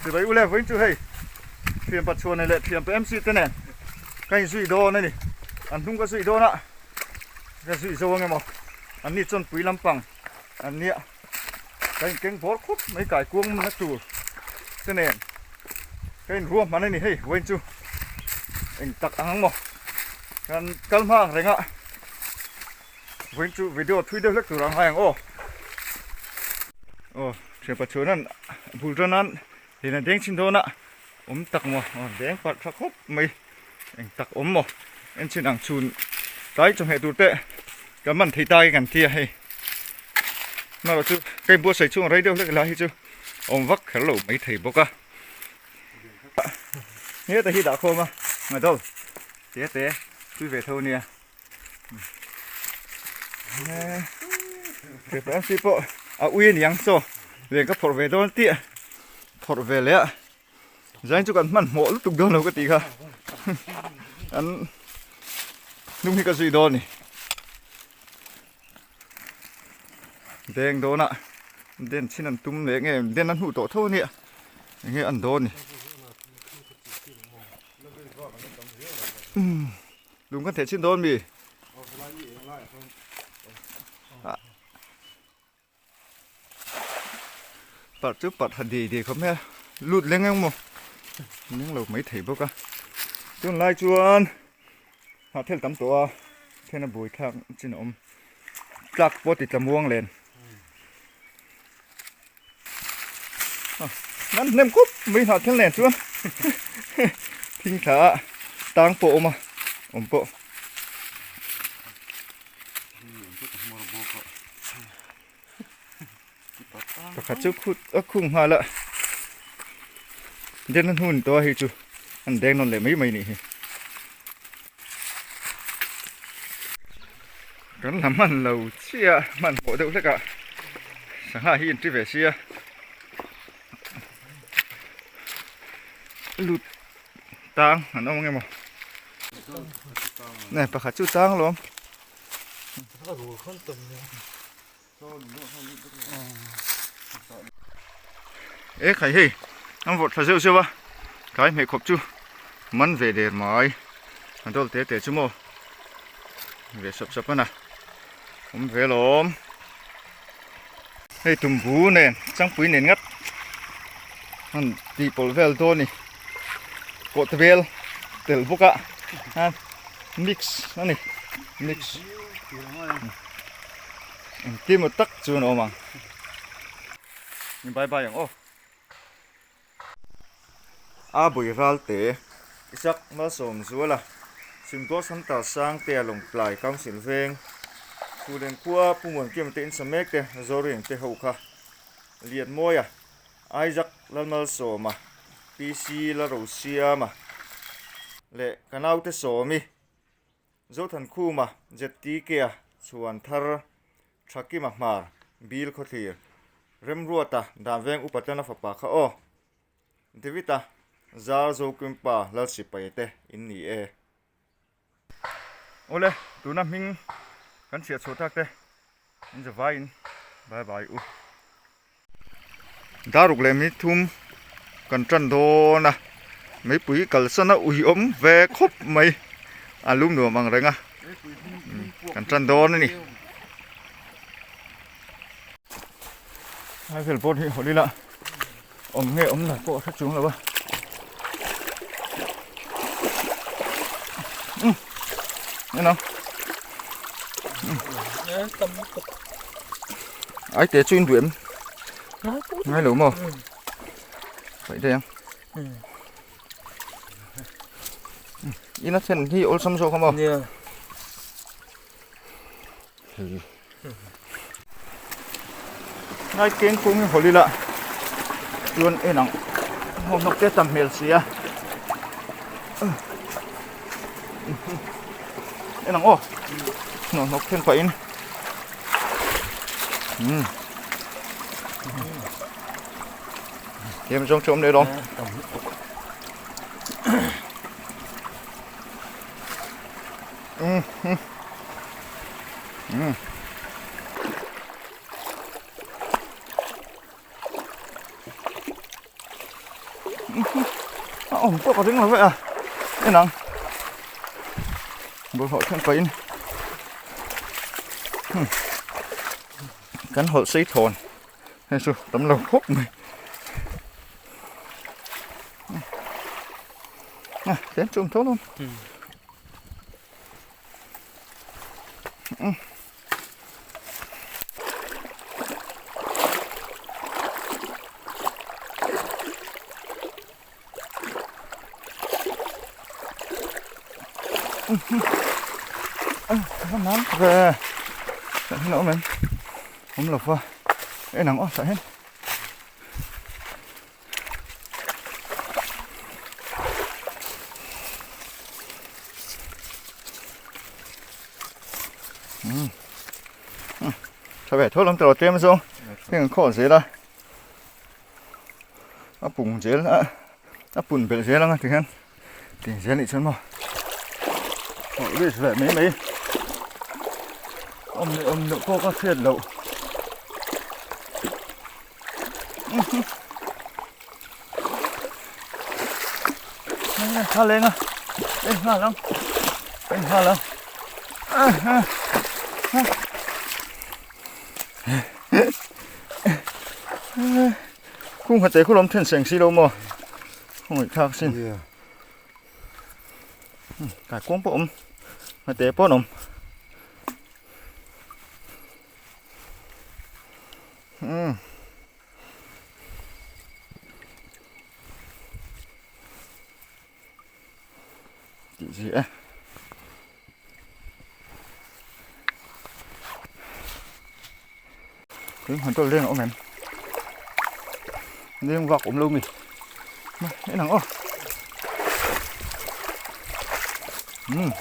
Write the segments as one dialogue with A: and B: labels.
A: Chibai ule vawiin chu hei thianpa chhuanei leh thianpa MC te nen ka inzui dawn a ni. An hnung ka zui dawn a, ka zui zo ang emaw an ni chuan pui lampang an nia ka inkeng bawr khawp mai kai kuang na tur te nen ka inruahman a ni hei vawiin chu eng tak ang maw kan kal hma ang reng a. Vawiin chu video thui deuh hlek tur ang ngai ang aw. Aw thianpa chhuan an bul tan an lehna deng chhin dawn a awm tak maw aw deng parh tha khawp mai eng tak awm maw en chhin ang chhun tlai chawhmeh tur te kan man thei ta e kan tia hei marawh chu ka inbuatsaih chhung rei deuh hlek lai hi chu awm vak kher lo mai thei bawk a heta hi dah khawm a ngadawl te te tui ve tho nia. Kepa si pawh a ui aniang chaw len ka phawrh ve dawn tih phawrh ve leh a zain chu kan hmanhmawh lutuk dawn lo ka tih kha an hnung hi ka zui dawn a ni deng dawn a den chhin an tum leh nge den a hnuh tawh tho ania enge an dawn ni. Lung kan theh chin dawn mi? Parh chu parh ha dei dei khawp mai a, lut leng eng maw? Leng lo mai thei bawk a. Tunlai chuan hnahthel tam tawh a, then a buai thlak chin a awm. Tlak pawh ti tla muang len. Nan hnem khup mai hnahthel nen chuan thing thla a tang pawh a awm a awm pawh. Pakhat chu khut a khung nghal a den a hnu ni tawh a hei chu an deng nawn leh mai mai nih hi. Kan la hman lo chiah a hmanhmawh deuh hlek a sangha hi in ti ve sia lut tang an awm ang emaw nge pakhat chu tang alawm e khai hei an vawrh thla zeuh zeuh a tlai hmeh khawp chu man ve der mai a dawl te te chu maw ve sap sap a na awm ve lawm hei tumbu nen changpui nen ngat an tih pawlh vel dawn a ni kawhte vel tel bawk a mix a ni mix. Engtin maw tak chuan a awm ang. Bye bye ang aw. A bui ral te. Isak Malsawm Zuala, Simkaw Santal Sangtea Lawngtlai Council Veng, Chhulen khua Pu Muankiama te insa mek te Zoring te ho kha, Lianmawia, Isaac Lalmalsawma, PC Lalrosiama leh ka naute Sawmi. Zothankhuma, ZTK-a chhuan thar Thakima hmar Bill Khawthlir, Remruata Danveng Upa Tlana fapa kha aw. David-a Zar Zokimpa Lalsipaia te in ni e. Awle, tuna hming kan chhiah chhuah tak te in zavaiin bye bye u. Daruk leh mi thum kan tan dawn a meipui kalsan a ui awm ve khawp mai a lum nuam ang reng a kan tan dawn a ni. Lai vel pawh hi hawlh ila awm nge awm lo pawh a hre chuang lo a. Ai te chu in duh em? Ngai lo maw? Paih daih ang. Ina then hi awlsam zawk a maw?
B: Nia.
A: Ngai keng kung hi hawlh ila chuan en ang hawmhnawk te tam hmel si a. En ang aw hnawh hnawk then pahin umm tlem zawng chu awm leh lawm umm umm. A awm pawh ka ring lo vek a en ang bawlhhlawh then pahin kan hawlh sei thawn hei chu tam lo khawp mai a tlem chu awm tho lo. Ve tah hian a awm em awm lo va en ang aw tah hian. Tha ve tho lam tawh tlem zawng heng an khaw zel a a pung zel a a pun belh zel anga tikhian tin zel nih chuan maw hawlh risk leh mai mai awm leh awm loh pawh ka hriat loh. Thla leng a en nghal ang en nghal ang khung hate khu lawm then seng si lo maw khawngaih thlak sin kai kuang pawh awm hate pawh an awm. Umm. Tih chi e. Tui hman tawlh leng a awm em? Leng vak awm lo mi. En ang aw. Umm.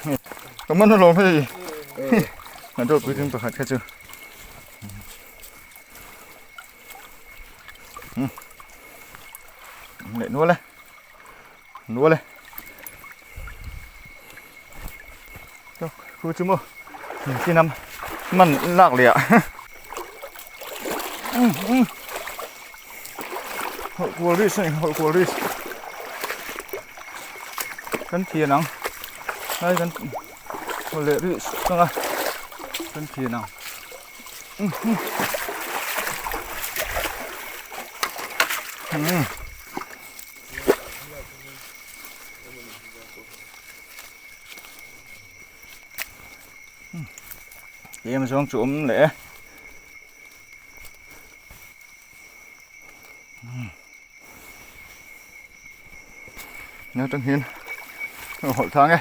A: Ka man alawm hei. Hman tawlh puitling pakhat kha chu. Leh nual e nual e khu chu maw thingthin a man lak leh ah hawlh kual ri saw hawlh kual ri kan thian ang lai kan hawlh leh rih ang a kan thian ang. Tlem zawng chu awm leh e. Nau tang hian a hawlh thang e.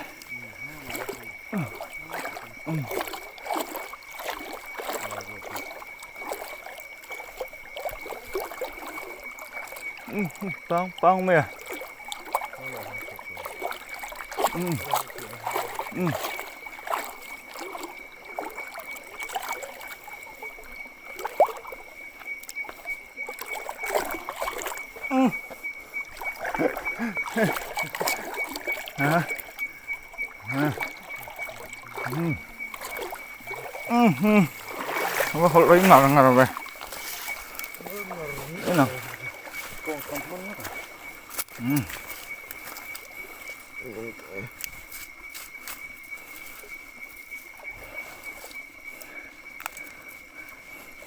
A: Pang pang mai a. Va hawlh rei ngar ngar ve. Ena.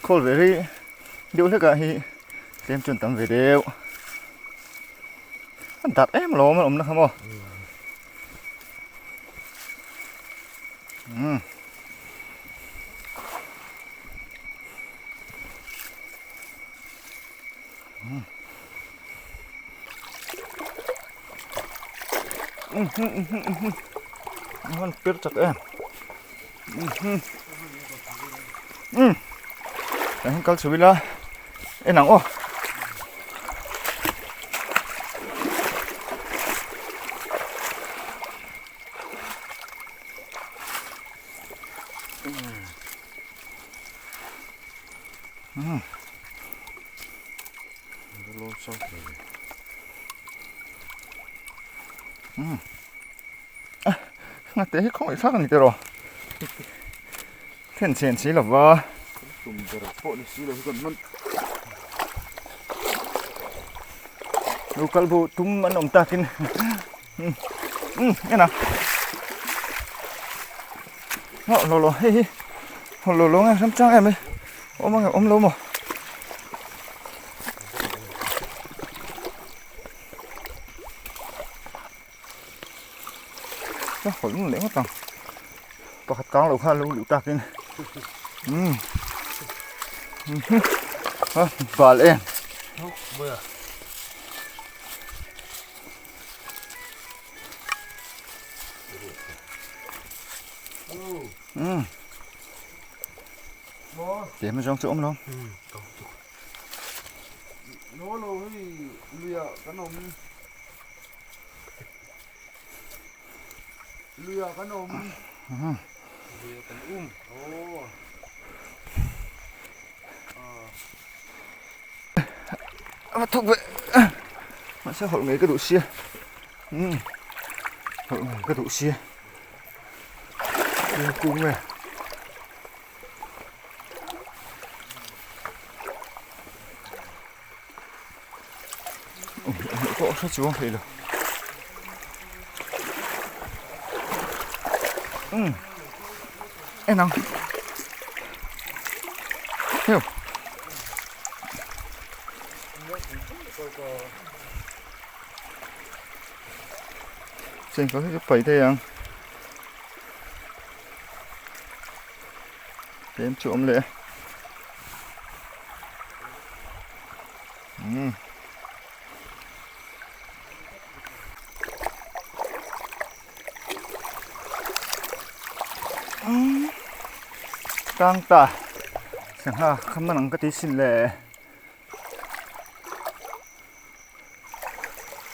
A: Khawl ve hi deuh hlek ah hi tlem chuan tam ve deuh a darh em alawm a awm na kha maw umm um pir chak em. Umm tah hian kal chho ila en ang aw. Umm. Ngate hi khawngaih thlak a ni tiraw? Then chhen si lova.
B: Tum ber pawh ni si lo hi kan hman.
A: Lo kal bo tum an awm takin umm en ang Aw lo lo hei hi aw lo lo nge ram chang em mai awm ang awm lo maw. Ka hawlh ngun leh ngawt ang pakhat kang lo khan lo luh takin umm a bal em. Umm Tlem zawng chu awm lo.
B: Lo lo hei luiah kan awm luiah kan awm luiah kan um aw
A: A thawk ve mahse hawlh ngei ka duh sia umm hawlh ngei ka duh sia thingkung nge pawh a hre chuang thei lo umm en ang heuh. Chengkawl hi chu paih daih ang tlem chu awm leh e umm tang ta sangha kha man ang ka ti sin le.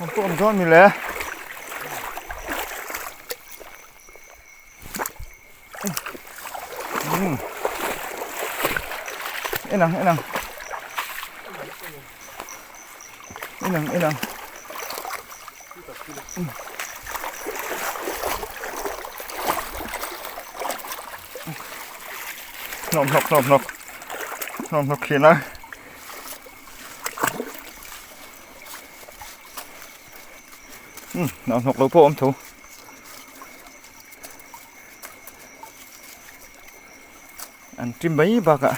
A: An pawh awm dawn mi le. Um. En ang en ang. En ang en ang. Hnawm hnawk hnawm hnawk. Hnawm hnawk thin a. Umm hnawm hnawk lo pawh a awm tho. An ṭi mai bakah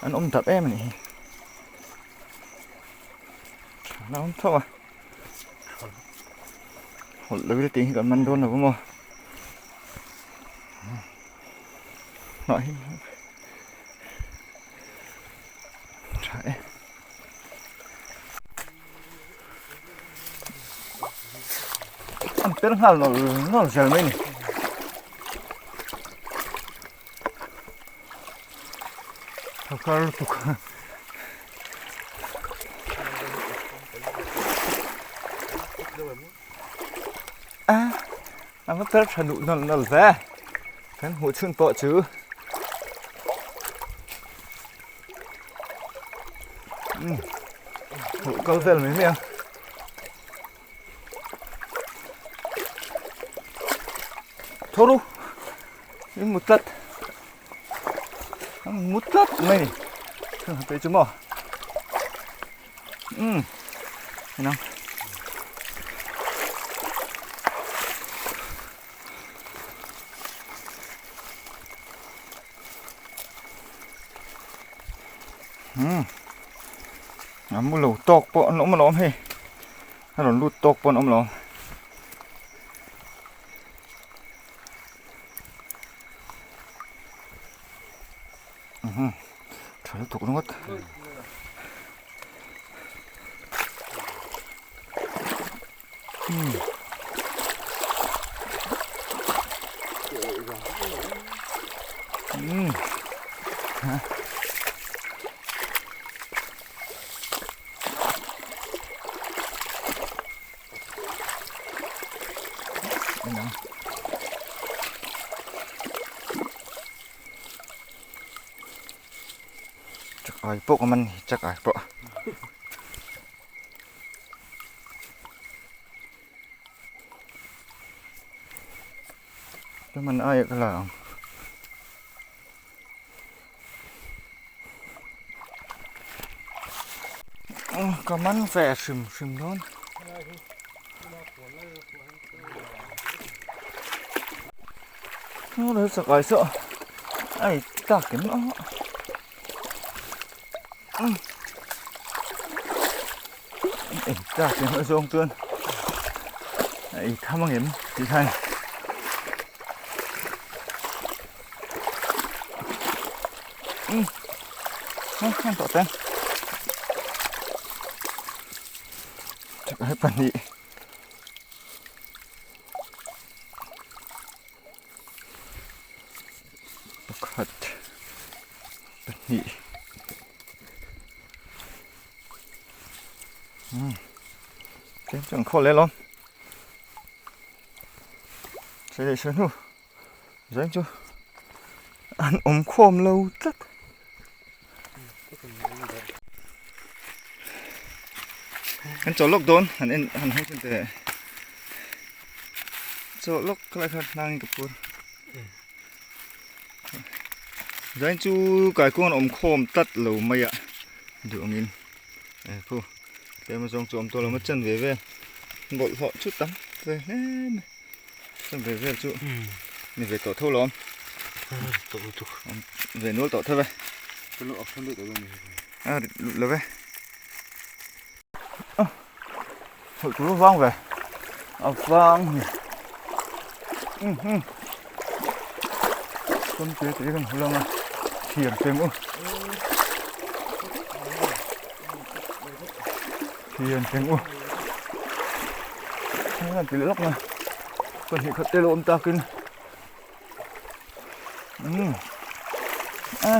A: an awm darh em a nih hi. Tha la awm tho a. Hawlh lo ila tih hi kan man dawn lo maw. Hnah hi tha e. An per nghal nawl nawl zel mai ni. Thakar lutuk. A a va per tha duh nawl nawl ve. Kan hmuh chhun pawh chu. Umm hmuh kal vel mai mai a. Tho ru in mu tlat an mu tlat mai ni te chu maw umm inang umm a mu lo tawk pawh an awm alawm hei a rawn lut tawk pawh an awm alawm. Tha lutuk ringawt. Chakai pawh ka man ni chakai pawh. Ka man aia ka la ang. Ka man ve hrim hrim dawn. Nó sakai saw ai tak em a ei tak em a zawng chuan ei tham ang em tih khan um tawh teng sakai pahnih. Pakhat pahnih umm tlem chu an khawl leh alawm sei leh sawi hnu zain chu an awm khawm lo tlat. Kan chaw lawk dawn han en han hawng chin teh chaw lawk ka lai kha hnangin ka phur zain chu kaikuang an awm khawm tlat lo mai a duh angin e khu tlem a zawng chu awm tawh lo ma chen ve vel bawlhhlawh chu tam ve hle mai chen ve vel chu ni ve tawh tho lawm ve nual tawh tho ve a rit lut lo ve hawlh tur a vang ve a vang ni sawm te te kan hmu lang a thiam teng u thiam teng u heng an ti leh lawk mai pahnih khat te lo awm takin umm a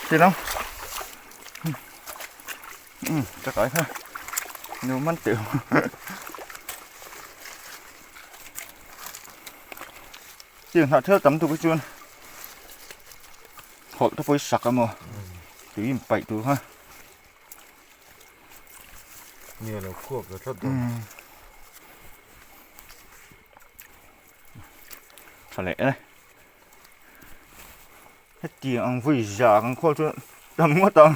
A: ti lo umm chakai kha nu man teuh Tiang hnah thel tam tuk hi chuan hawlh te pawh hi sak emaw tui in paih tur kha.
B: Nia lo khuap ve tlat dawn.
A: Tha leh e. Hetiang ang vawi za kan khawl chu tam ngawt ang.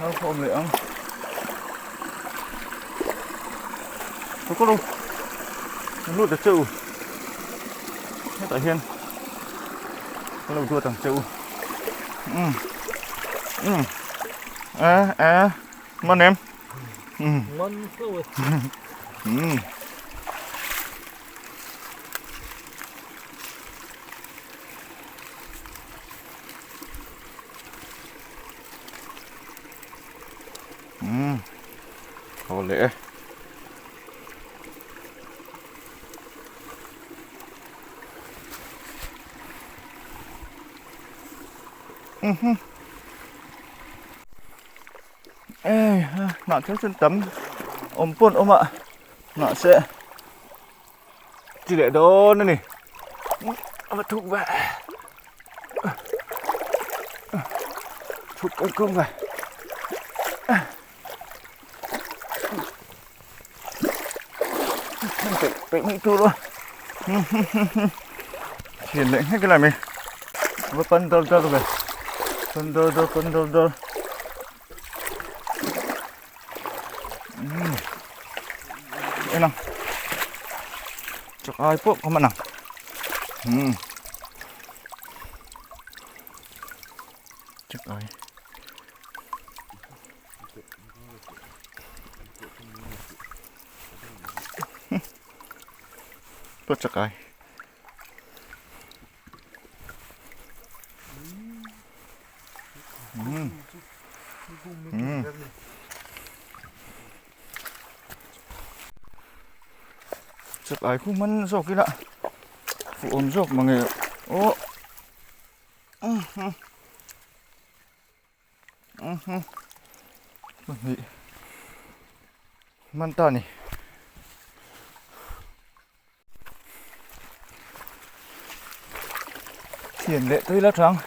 A: Hau khawm leh ang. Ka kawr u. Ka lut ta che u. Hetah hian ka lo duat ang che u. Um. Um. A a man em. Um.
B: Man hlauh e.
A: Um. Umm haw leh e. Umm ei hnah thil chu tam awm pawn awm a mahse chi leh dawn a ni a va thuk ve thuk kan kawng ve peih peih mai tur a thian leh nghek lai mai va pan dar dar ve pan dar dar pan dar dar en ang chak ai pawh ka man ang umm chak ai pawh chak ai. Chak ai khu hman zawk ila fuh awm zawk mange aw pahnih hman ta a ni. Thian leh tui la tang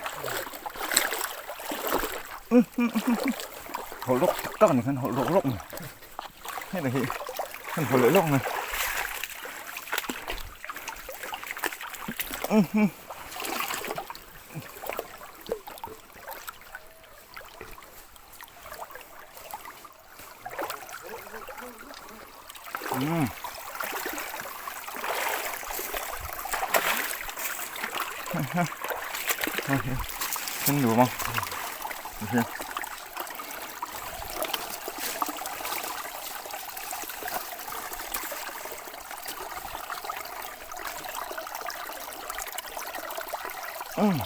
A: hawlh rawk tak tak a ni khan hawlh rawk rawk mai heta hi kan hawlh leh lawk mai Umm. Không được không? Ok. Umm.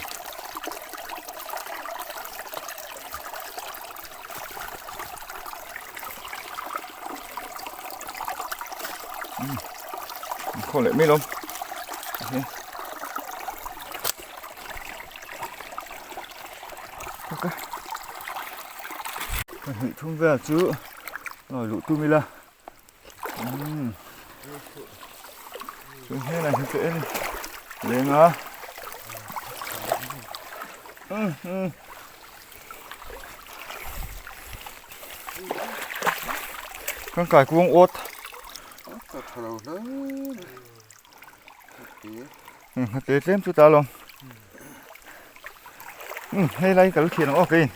A: Khaw leh mai lo ok pahnih thum vel chu lawi luh tum ila umm chu hnenah hian chu en leng a umm umm. Kan kai kuang awt. Te tlem chu ta lawm. Hei lai ka lo thian ang aw keiin.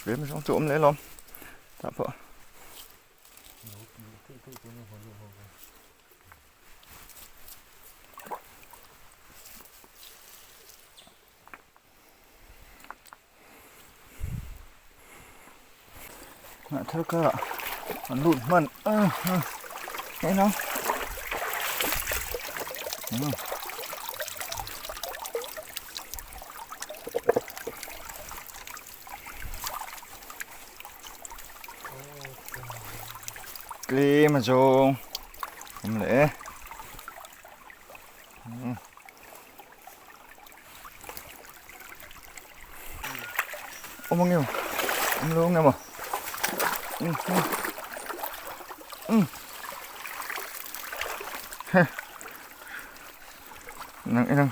A: Tlem zawng chu awm leh alawm tah pawh. Hnah thar karah an lut hman en ang tlem a zawng awm leh e. Awm ang em? Awm lo ang em aw? Um um um he nang inang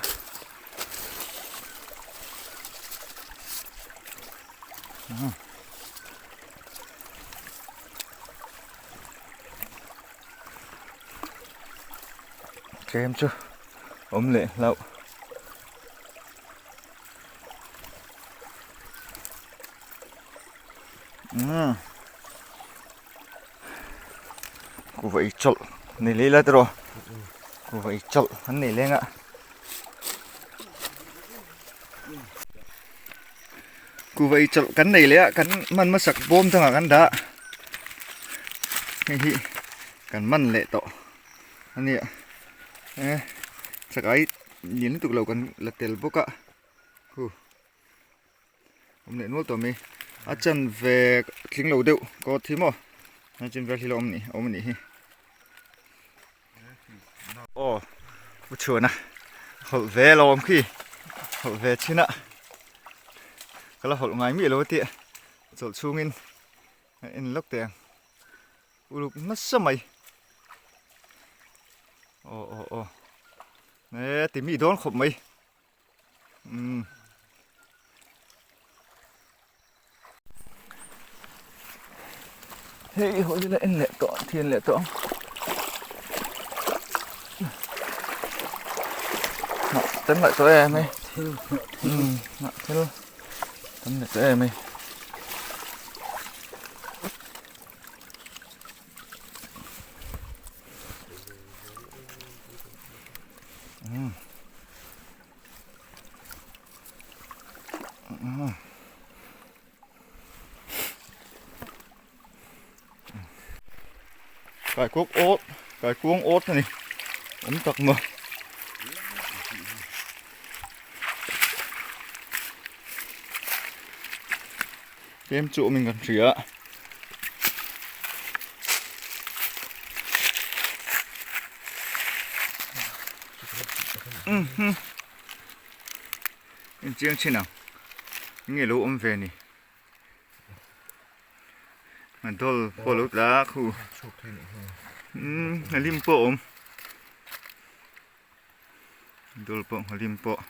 A: um tlem chu awm leh hlauh. Umm kuhva ei chawlh nei leh ila tiraw kuhva ei chawlh an nei leng a kuhva ei chawlh kan nei leh a kan man hmasak bawm dangah kan dah hei hi kan man leh tawh a nia e chakai lian lutuk lo kan la tel bawk a hu awm leh nual tawh mai a chan ve tling lo deuh kawt hi maw a chan vel hi la awm ni awm a nih hi aw pu chhuana hawlh ve lo awm khi hawlh ve chin a ka la hawlh ngai miah lo a tia chawlh chhungin a en lawk teh ang. Uluk nasa mai aw aw aw e ti mi dawn khawp mai umm hei hawi la en leh tawh thian leh tawh ang hnah tam leh tawh em hei umm hnah thil tam leh tawh em hei. Kaikuang awt kaikuang awt a ni awm tak maw. Tlem chu awmin kan hria a. En chiang chin ang enge lo awm ve ni a dawl pawh lo tla a khu umm a lim pawh a awm dawl pawh a lim pawh.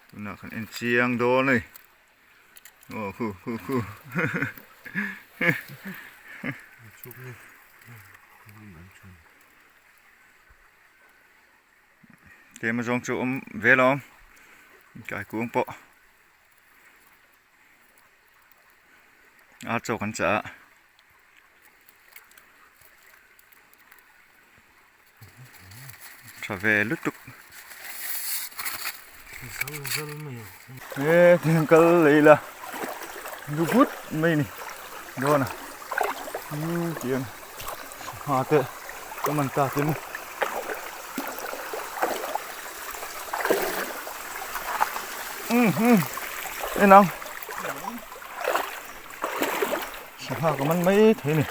A: Tunah kan en chiang dawn a ni. Aw khu khu khu. Tlem azawng chu awm ve lo awm kai kung pawh a chaw kan chah a. Tha ve lutuk. He thing kal lei la lu but mai ni dawn a tiang sangha te ka man ta te maw. En ang sangha ka man mai thei ni.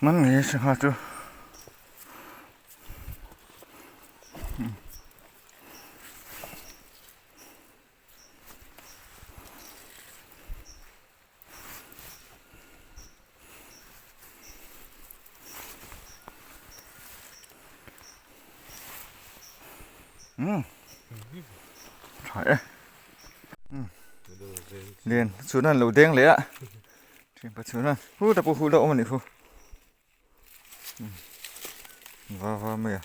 A: Man ngei sangha chu. Umm tha e lian chhun an lo deng leh a thianpa chhun an hu ta pawh hu la awm a nih khu va va mai a.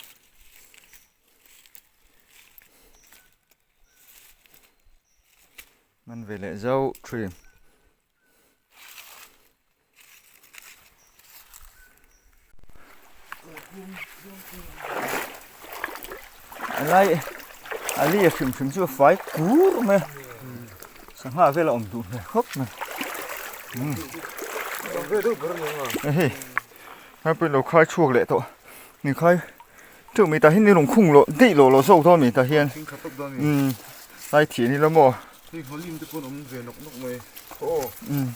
A: Man ve leh zauh thin. A lai a li a hrim hrim chu a fai kur mai a sangha vel a awm duh hmel khawp mai hei hei pawh lo khai chhuak leh tawh ni khai Chu mi tah hian ni rawn khung loh daih loh loh zawk dawn mi tah hian umm lai thih ni lo maw
C: hei hawlim te pawn awm ve nawk nawk mai aw
A: umm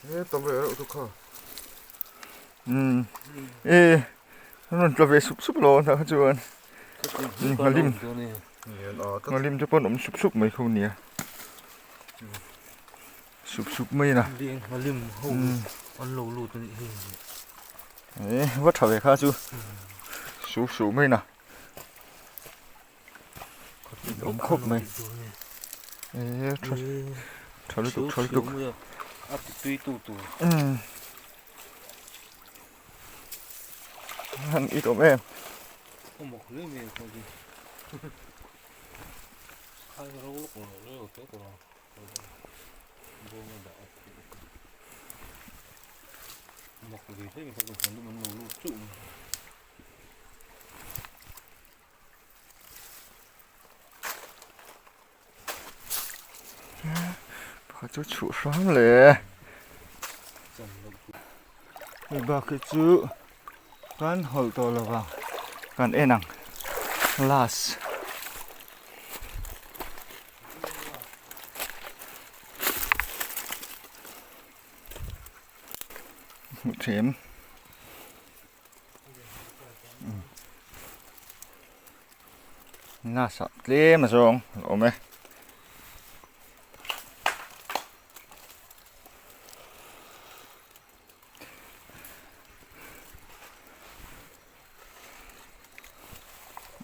C: he tam ve reuh chu kha
A: umm e rawn tla ve sup sup lo tah kha chuan nghalim nghalim te pawn awm sup sup mai kho nia sup sup mai a
B: nghalim ho an lo lut a nih hi.
A: E va tha ve kha chu su su mai na awm khawp mai e tha tha lutuk tha lutuk
B: a ti tui tu tur
A: han it awm em
B: awm hle mai a khaw chu khai ro lawk lo lo te tur
A: Pakhat chu chhuh hram le hei bak hi chu kan hawlh tawh lo vang kan en ang last. Hmuh theih em nasa tlem a zawng a awm e.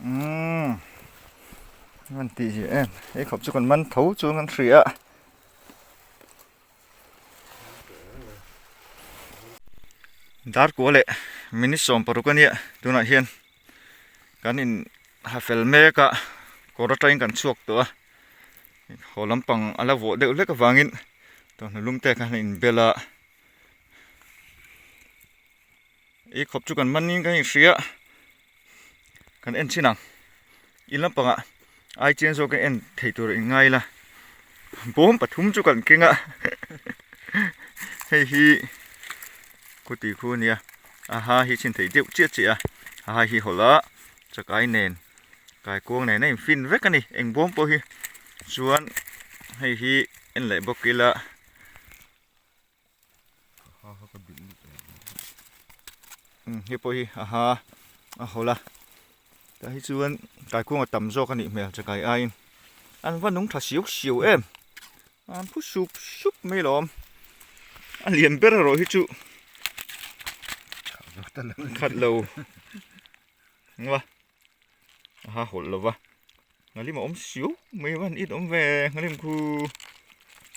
A: Umm an tih hi em hei khawp chu kan man tho chuan kan hria a dar kua leh minute 16 a nia tunah hian kan in ha fel mek a kawr atangin kan chhuak tawh a haw lampang a la vawh deuh hlek avangin tawhnu lum te khan a inbel a. I khawp chu kan man in kan inhria kan en chin ang in lampangah ai chian zawk in en thei tur in ngai ila bawm pathum chu kan keng a hei hi khuti khu a nia a ha hi chhin thei deuh chiah chiah a a ha hi hawlh a chakai nen kaikuang nen a in fin vek a ni eng bawm pawh hi chuan hei hi en leh bawk ila. Hei pawh hi a ha a hawlh a tah hi chuan kaikuang a tam zawk a nih hmel chakai aiin. An va nung tha siau siau em. An phu sup sup mai lawm. A lian ber erawh hi chu khat lo va a ha hawlh lo va. Nghalim a awm siau mai va an it awm ve nghalim khu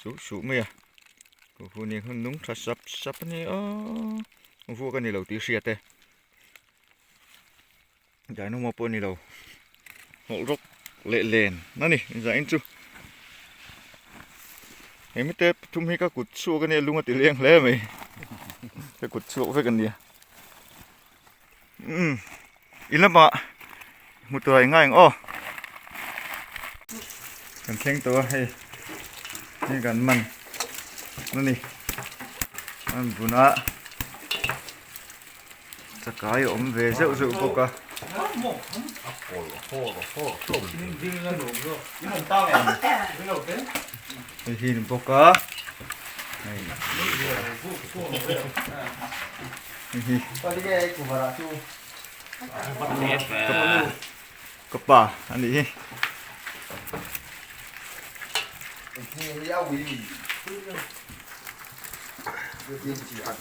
A: suh suh mai a. Khu khu nen khan nung tha sap sap a ni a vuak a ni lo tih hriat e. Dynamo pawh a ni lo hnawlh rawk leh len a ni zain chu he mite pathum hi ka kut chhuak a nia lung a ti leng hle mai ka kut chhuak vek a nia umm i lamah hmu tur ah i ngai ang aw kan thleng tawh a hei hei kan man a ni an bun a. Chakai a awm ve zeuh zeuh bawk a. Hei hi ni bawk a. Hei hi. Ka pa a nih hi.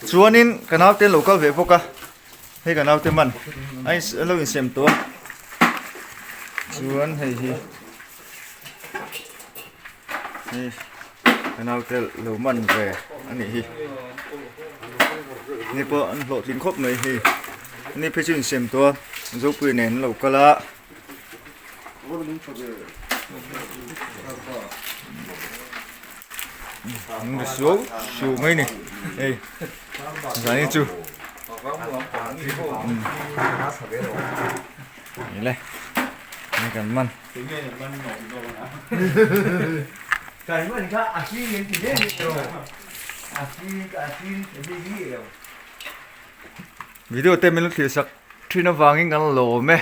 A: Chuanin ka naute lo kal ve bawk a, hei ka naute man a lo insem tawh a, chuan hei hi hei ka naute lo man ve a nih hi, ni pawh an hlawhtling khawp mai hei ni phei chu insem tawh a Zopui nen an lo kal a. An suau suau mai ni hei zan hi chu ni le ni kan man video te min lo thlir sak thin avangin kan lawm e.